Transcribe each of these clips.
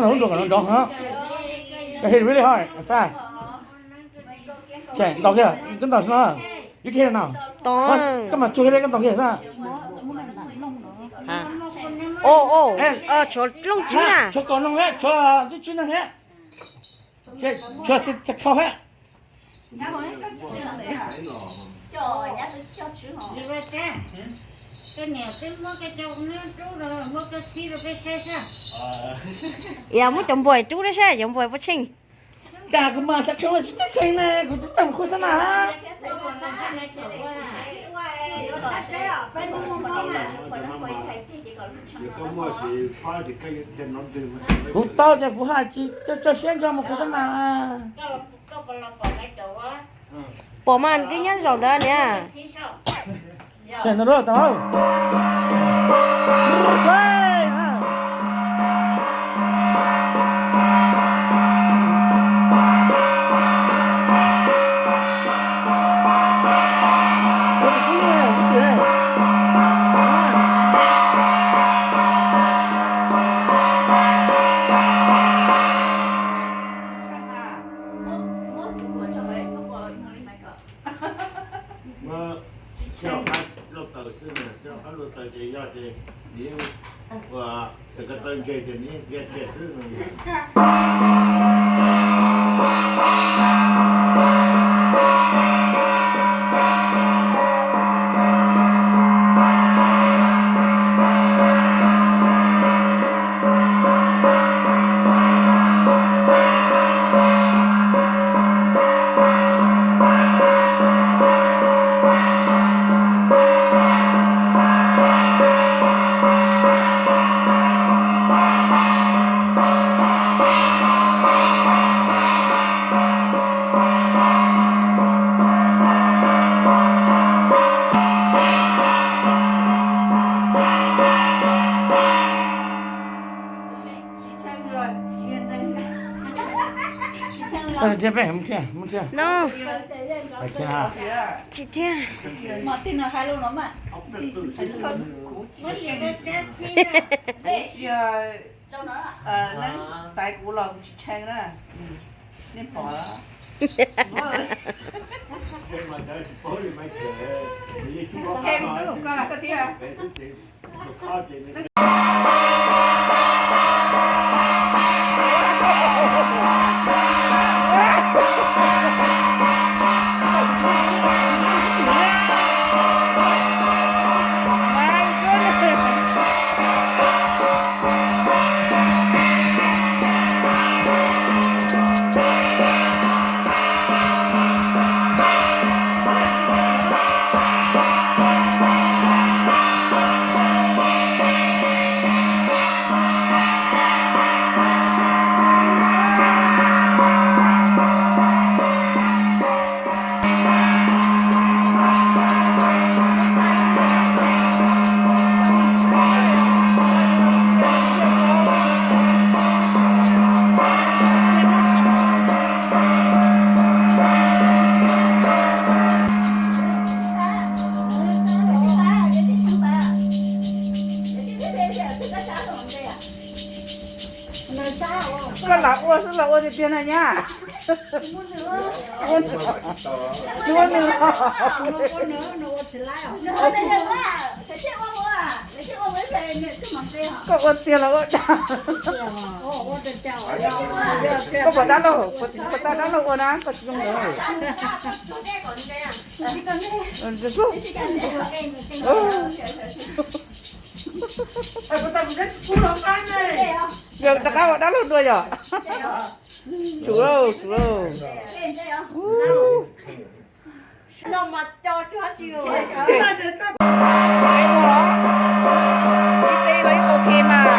Lub nroog no nrov heev. It hit really hard and fast. Ntaus kiag, koj ntaus no. You can hear now. Koj mas tsuag li, koj ntaus kiag xwb. Tshuav looj tswb na. Tshuav kom looj thiab, tshuav tswb neeg thiab. Tshuav txhais khau thiab. Yog muab cov npuas rub rau saib cov npuas puas tsheej. Cas kuv mas xav tsheej los tsis txheej ne, kuv tsis txawj mus khu xab nam. Kuv tau ces kuv haj tsis tso siab ntso mus khu xab nam. Pom mas twb nyob zaum ntawd niam. Sib hauv qab luaj taws xwb, sib hauv qab luaj taws ces yog ces nws yeej ua txawm ko taw ntse ces nws yeej qia kiag xwb. Thiab peb mus thiab, mus thiab. No. Tsis thiab. Xaiv kuv los kuv tsis tshee na. Nej pom. Koj lam ua xwb los ua tiag tiag na nyab. Koj ua tiag los ua dag. Koj puas dab laug, puas tau dab laug ua na, koj tsis zoo lawm. Nkawd rov qab ua dab laug dua yom. Tsum lauj, tsum lauj. Qe muag los? Tsis qe los yeej ok mas.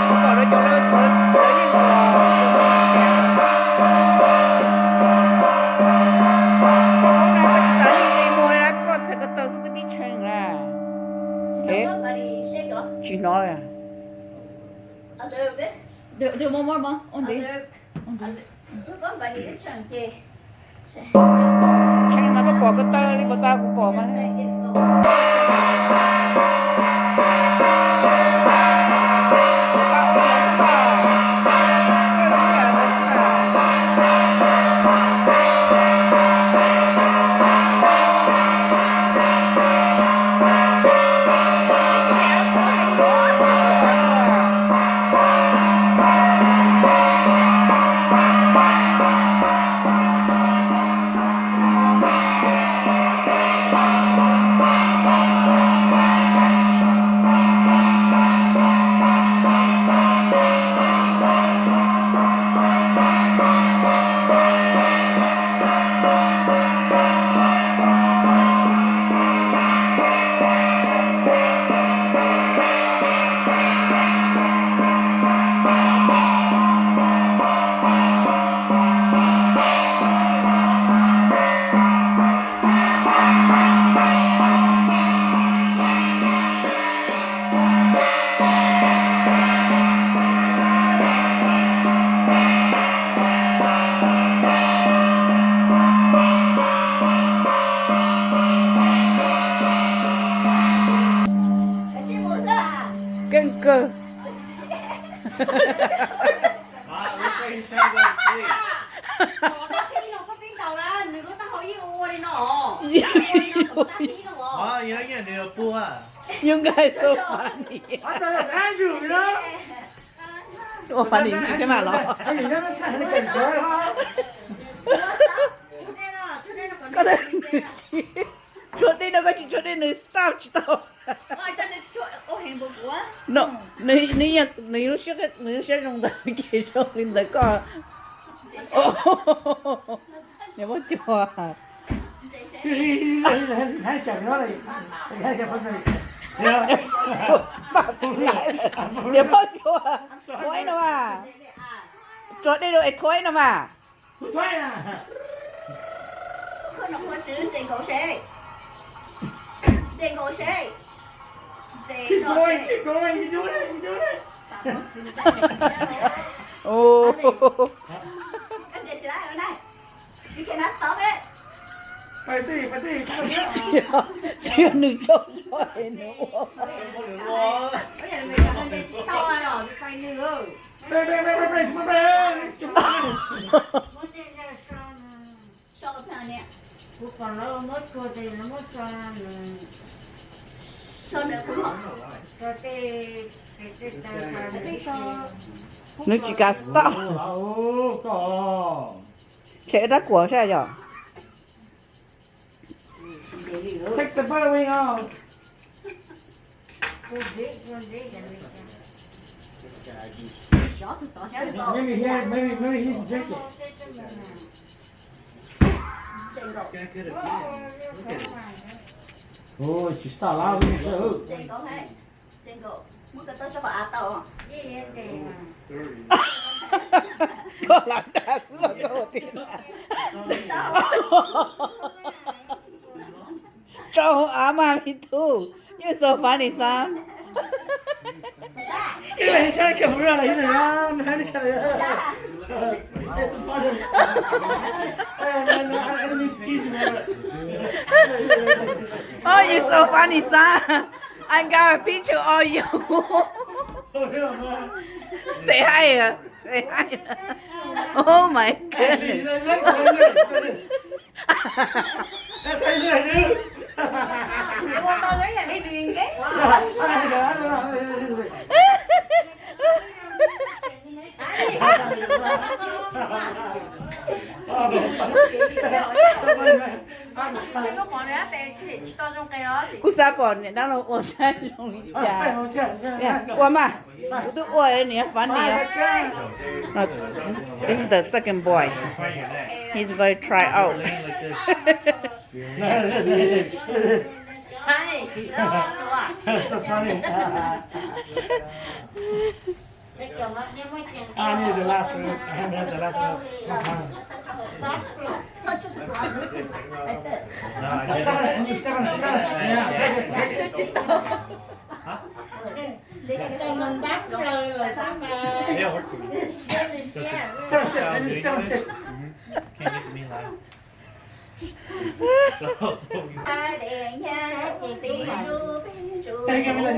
Pom lawv cov lawv lawv yeej ua. Koj tsis tas yeej qe muag li na, koj txhais ko taw xwb twb pib tshee na. Tsis hnov li. Tshee mas koj pom ko taw li puas tau, kuv pom mas. Keej kawg. You guys so funny. Ua funny thiab mas los. Koj twb tshuav dej no, koj tsis tshuav dej nws stop tsis tau. No, nws, nws, nws lub siab zoo ntawd ces zoo li ntawd koj. Niam Pob Cuag, niam Pob Cuag, ua ib no mas, tshuav dej rau es thua ib no mas. Tsis yog nws tso zog es nws ua. Nws tsis kam stop. Tshem dab kuam saib yom. Maybe he, maybe, maybe he's drinking. Ui, tsis tau lawm. Koj lam dag xwb los koj ua tiag. Tso hauv av mas me tub. You so funny, son. Oh, you so funny, son. I got a picture of you. Say hi. Say hi. Oh my goodness. Kuv xav pom niam dab laug ua saib zoo li cas. Ua mas, kuv twb ua niam fab niam. This is the second boy. He's going to try out. I need the last one. I have the last one. Yeah, work for me. Just a, just a while I was doing it. Can't get me live.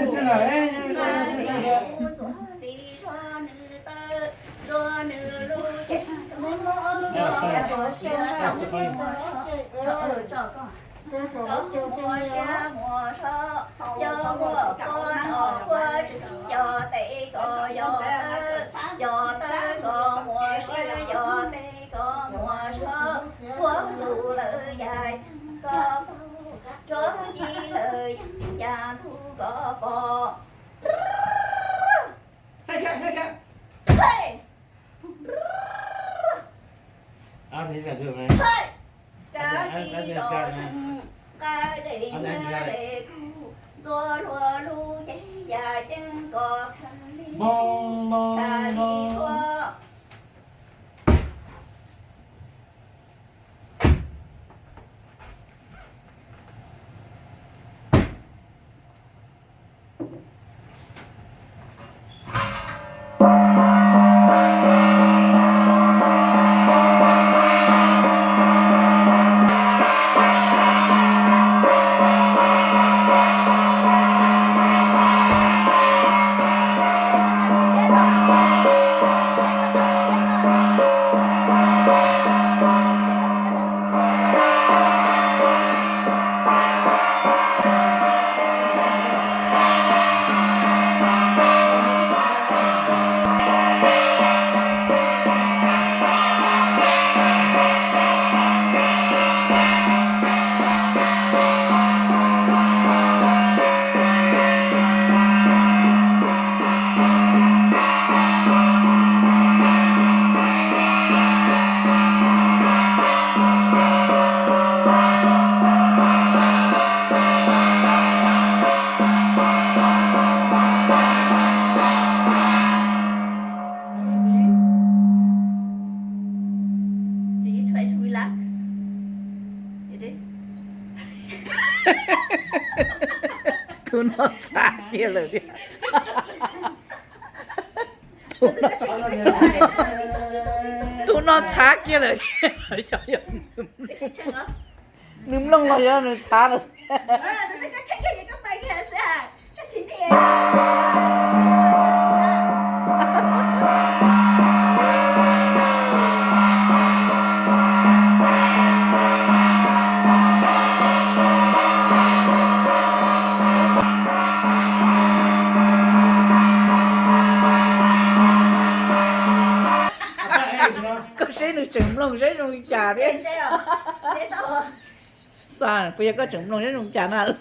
Do you try to relax? You do? Tus no txhav kiag lawm tiag. Tus no txhav kiag lawm. Nws mloog los yog nws txhav lawm. Koj saib nws tseem mloog saib zoo li cas thiab. Xav, puas yog koj tseem mloog saib zoo li cas na los?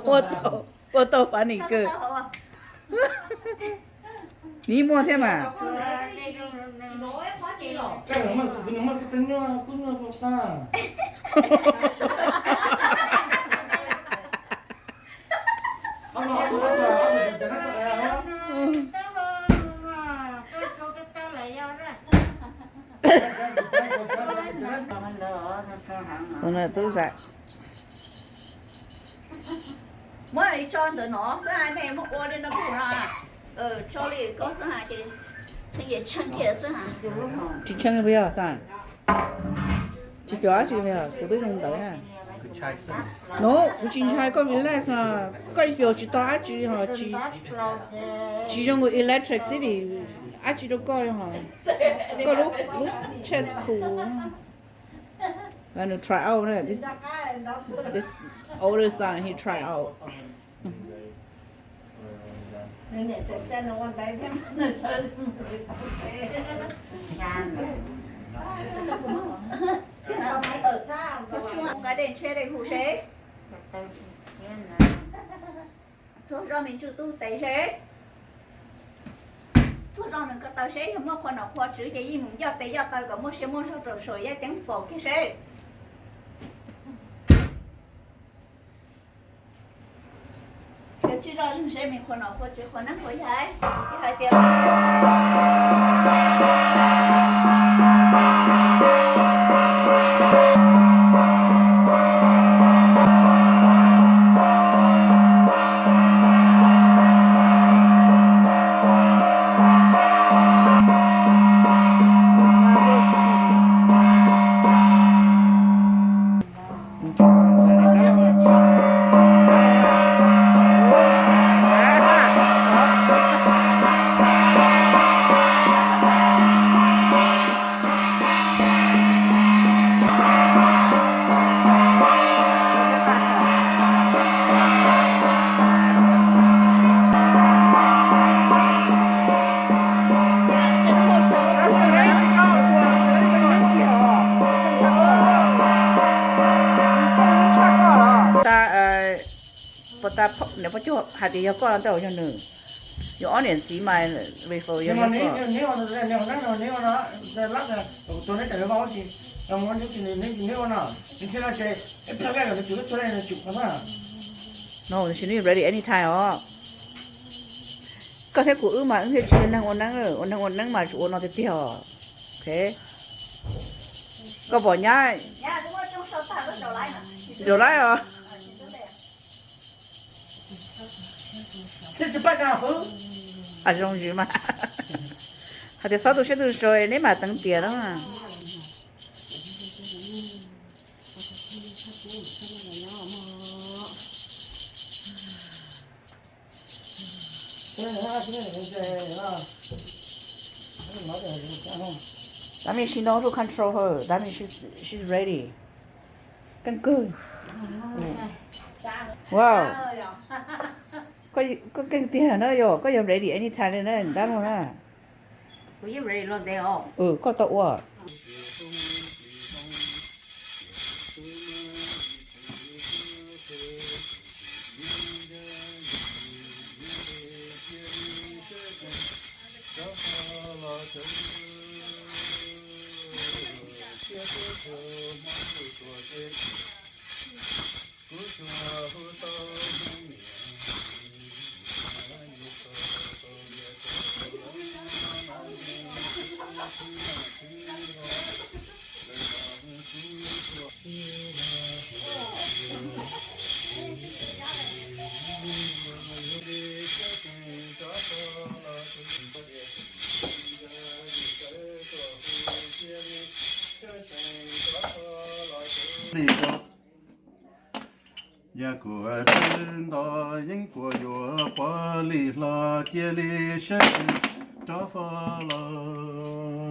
Ua tau, ua tau funny kawg. Nws muaj thiab mas. Tus no tub xav. Muab tso ntawm no xwb, nej muab ua li no kuj no. Tso li ko xwb ces tshee kiag xwb. Tsis tshee puas yog xav? Tsis xyuas dab tsi li os, kuv twb zoo ntawd na. No, kuv tsis ntshai, koj relax os. Koj xyuas tsis tau dab tsi li os, tsis zoo li Electric City dab tsi rau koj li os. Koj lub, lub chest cool. Nws try out na, this, this older son, he try out. Nws niam tseem coj nws ua ntaiv thiab nws sawv mus tsis tau kev. Nqa dej ntshiab dej hu seb. Txhua zoj me ntsuj tub tes seb. Txhua zoj nws ko taw seb yog muaj qhua nom qhua tswv ces yeej mus ncoj tes ncoj taw kom muaj sia muaj zog rau saum yaj ceeb faus kiag seb. Yog tsib zoj zeeg seb me qhua nom qhua tswv qhua neeb qhua yaig, yog hais tias Puas tas, niam poj cuag hais tias yog koj ntawm yog nws, yog ob niam txiv mas refer yog koj. No, she need ready anytime os. Koj thiab kuv wb mas wb thiaj tsis yog neeg ua neeb, ua neeg ua neeb mas tsum ua no tiag tiag os. Ok. Koj pom nyab. Rau lawm os. A zoo ntsis mas. Hais tias txhob tu siab tu sua neb mam teev tias no. That means she knows how to control her. That means she's, she's ready. Keej kawg. Wow. Koj, koj keej tiag na yom, koj yog ready anytime li na, dab laug na. Kuv yeej ready los ntev os. Koj tau ua. Yog kuv twb nto yeeb kuas yuav pov lim hlo cia li sab tw rov fo los.